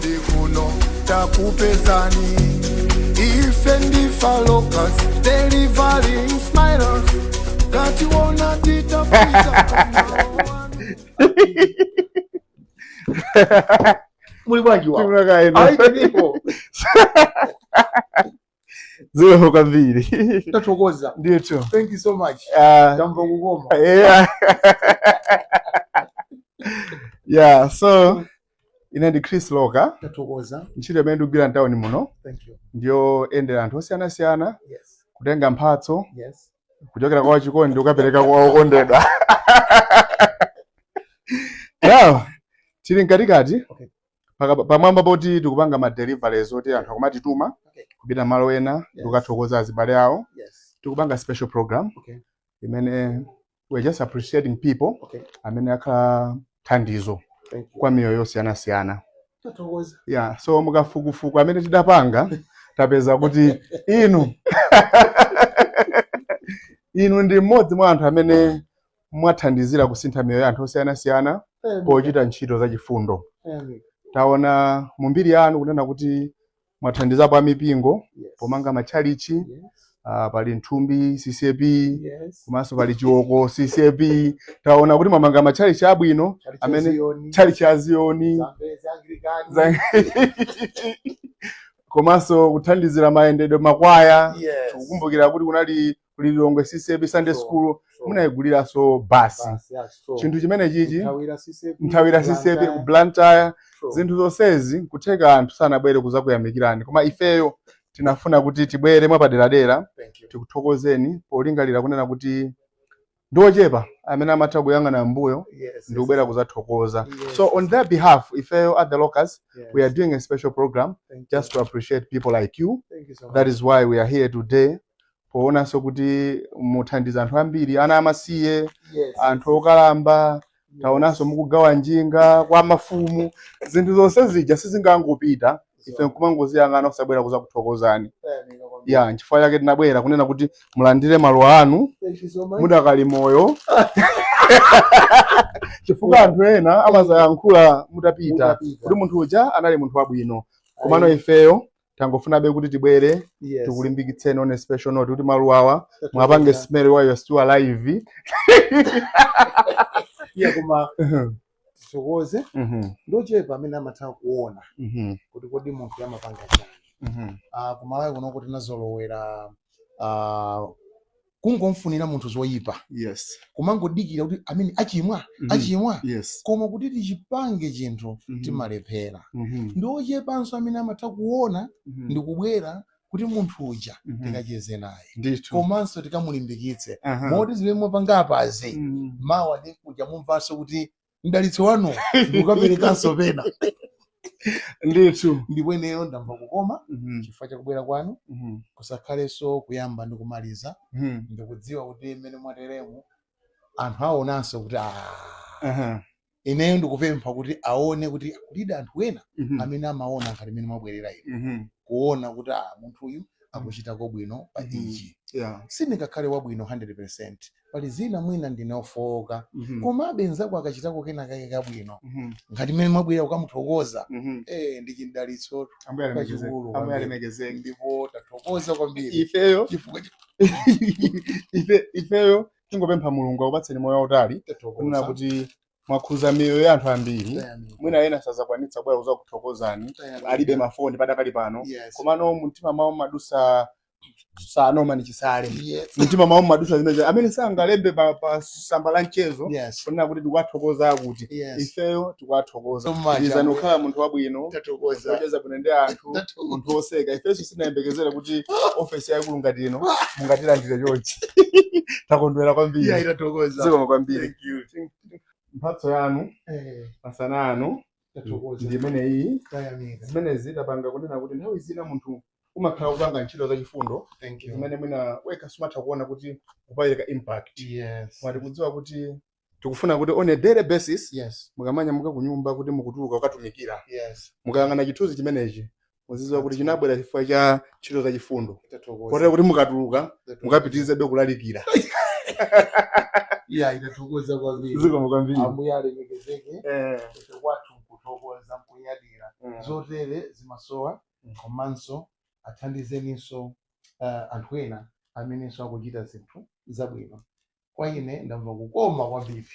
Kodi kuno takupezani. Ife ndife a Lokas, delivering smiles. Tationa titafika pamalo. Muli bwanji wa? Timwaka ino. Ayi, ndipo. Zikomo kwambiri. Tathokoza. Ndithu. Thank you so much. Ah, Tamva kukoma. Yeah, so ine ndi Chris Loka. Tathokoza. Ntchito imene ndikugwira mtawuni muno Thank you. ndiyoyendera anthu osiyanasiyana kutenga mphatso kuchokera kwa wachikondi kukapereka kwa okondedwa. Now, tili mkatikati pamwamba poti tikupanga ma deliveries oti anthu akumatituma kupita malo ena ndikukathokoza azibale awo. Tikupanga special program imene we're just appreciating people amene akhala thandizo Thank you. kwa miyoyo yosiyanasiyana. Tathokoza. Yeah, so mukafukufuku amene tidapanga tapeza kuti inu ndi mmodzi mwa anthu amene mwathandizira kusintha miyoyo ya anthu osiyanasiyana pochita ntchito zachifundo. Taona mu mbiri yanu kunena kuti mwathandizapo amipingo pomanga matchalichi. Pali Nthumbi CCAP, komanso pali Chiwoko CCAP. Taona kuti mwamanga matchalichi abwino amene tchalichi a Ziyoni, komanso kuthandizira mayendedwe makwaya. Tikukumbukira kuti kunali kuli Lilongwe CCAP Sunday School, munayiguliranso basi. Chinthu chimene chichi Nthawira CCAP ku Blantyre. Zinthu zonsezi kutheka anthu sanabwere kuzakuyamikirani, koma ifeyo tinafuna kuti tibwere mwapaderadera Thank you. tikuthokozeni polingalira kunena kuti ndi ochepa amene amatha kuyang'ana mbuyo ndikubwera kuzathokoza. So on their behalf, ifeyo at the Locas, we are doing a special program Thank you. just to appreciate people like you. Thank you so much. That is why we are here today, poonanso kuti muthandiza anthu ambiri, ana amasiye, anthu okalamba. Taonanso mukugawa njinga kwa mafumu. Zinthu zonse zija sizingangopita ife nkumangoziyang'ana kusabwera kuzakuthokozani. Ya, nchifukwa chake tinabwera kunena kuti mulandire maluwa anu Thank you so much. mudakali moyo, chifukwa anthu ena amazayankhula mutapita Mutapita. kuti munthu uja anali munthu wabwino. Komano ifeyo tangofunabe kuti tibwere tikulimbikitseni on a special note kuti maluwawa mwapange smell while you're still alive. Yeah, koma tithokoze. Ndochepa amene amatha kuona kuti kodi munthu amapanga chani. Kumalawi kunoko tinazolowera kungomfunira munthu zoyipa, kumangodikira kuti amene achimwa, achimwa, koma kuti tichipange chinthu timalephera. Ndochepanso amene amatha kuona ndikubwera kuti munthu uja tikacheze naye komanso tikamulimbikitse, moti zimene mwapanga apazi, mawa ndi kuja mumvanso kuti mdalitso wanu ndikukaperekanso pena. Ndipo ineyo ndamva kukoma chifukwa chakubwera kwanu. Kusakhalenso kuyamba ndi kumaliza. Ndikudziwa kuti mmene mwateremu anthu aonanso kuti ah, ineyo ndikupempha kuti aone kuti kulida anthu ena amene amaona ngati mmene mwabwerera inu, kuona kuti ah, munthu uyu akuchitako bwino pa ichi. Sindingakhale wabwino 100%, pali zina mwina ndine ofowoka, komabe nzako akachitako kena kake kabwino ngati mmene mwabwera kukamuthokoza, ndi chidalitso Ambuye alemekezeke. chachikulu Ambuye kwambiri. alemekezeke. Ndipo tathokoza kwambiri Ifeyo chifukwa ifeyo tingopempha Mulungu akupatseni moyo wautali, kunena tathokoza. kuti mwakhuza miyoyo ya anthu ambiri. Tayamika. Mwina ena sazakwanitsa kubwera kuzakuthokozani, Tayamika. alibe mafoni padakali pano, komano mumtima mwawo madusa sanoma Chisale, mtima mwawo madusa zimene amene sangalembe pa samba la mchezo kunena kuti tikuwathokoza kuti ifeyo tikuwathokoza. So much, Lizani Ambuye. kukhala munthu wabwino, Tathokoza. wocheza bwino ndi anthu, Tathokoza. munthu woseka. Ifenso sinayembekezere kuti ofesi yayikulu ngati ino mungatilandire chonchi. Takondwera kwambiri. Yeah, tathokoza. Zikomo kwambiri. Thank you. Mphatso yanu masana anu Tathokoza. ndi imeneyi. Tayamika. Zimenezi tapanga kunena kuti nthawi zina munthu umakhala kupanga ntchito zachifundo Thank you. zimene mwina wekha sumatha kuona kuti kupereka impact, koma tikudziwa kuti tikufuna kuti on a daily basis mukamanyamuka kunyumba kuti mukutuluka kukatumikira, mukayang'ana chithunzi chimenechi muzidziwa kuti chinabwera chifukwa cha ntchito zachifundo, Tathokoza. kotero kuti mukatuluka Tathokoza. mukapitirizebe kulalikira. Yeah, itathokoza kwambiri. Zikomo kwambiri. Ambuye alemekezeke. Ife kwathu nkuthokoza, nkuyadira. Zotere zimasowa. Komanso athandizeninso anthu ena amenenso akuchita zinthu zabwino. Kwa ine ndamva kukoma kwambiri.